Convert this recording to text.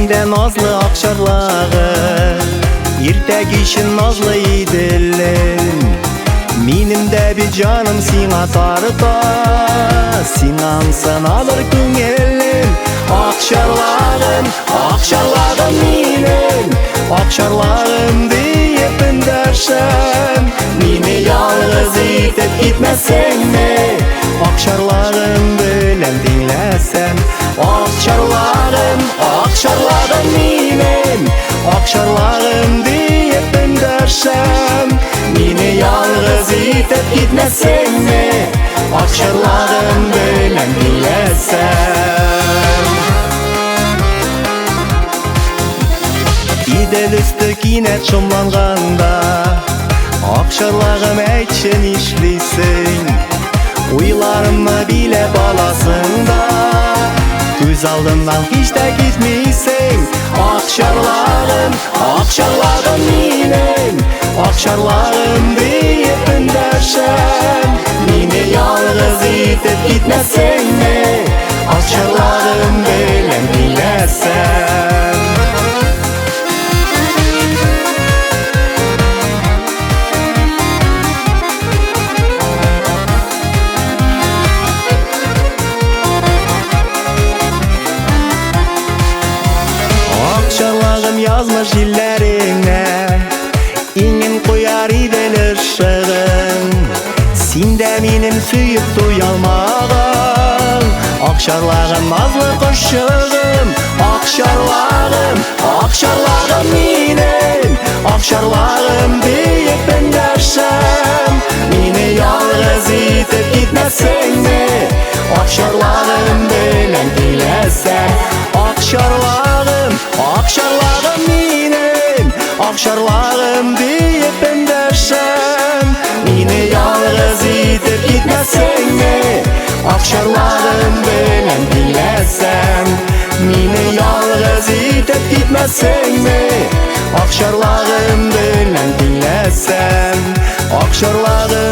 Синдә назлы акчарлагы, иртә кичен назлы Иделем. Минем дә бит җаным сиңа тарта, сиңа ымсынадыр күңелем. Акчарлагым, акчарлагым минем, акчарлагым диеп эндәшәм. Мине ялгыз итеп китмәсеңме, акчарлагым белән тиңләсәм. Акчарлагым, акчарлагым минем, акчарлагым диеп эндәшәм. Мине ялгыз итеп китмәсеңме, акчарлагым белән тиңләсәм. Идел өсте кинәт шомланганда, акчарлагым, әйтче, нишлисең? Уйларымны биләп аласың да, күз алдымнан һич тә китмисең. Акчарлагым, акчарлагым минем, акчарлагым диеп эндәшәм. Мине ялгыз итеп китмәсеңме, акчарлагым белән тиңләсәм. Акчарлагым, язмыш җилләреңә иңен куяр Идел ышыгың. Син дә минем сөеп туялмаган акчарлагым, назлы кошчыгым. Акчарлагым, акчарлагым минем, акчарлагым диеп эндәшәм. Мине ялгыз итеп китмәсеңме, акчарлагым белән тиңләсәм. Акчарлагым, акчарлагым минем, акчарлагым диеп эндәшәм. Мине ялгыз итеп китмәсеңме, акчарлагым белән тиңләсәм. Мине ялгыз итеп китмәсеңме, акчарлагым белән тиңләсәм. Акчарлагым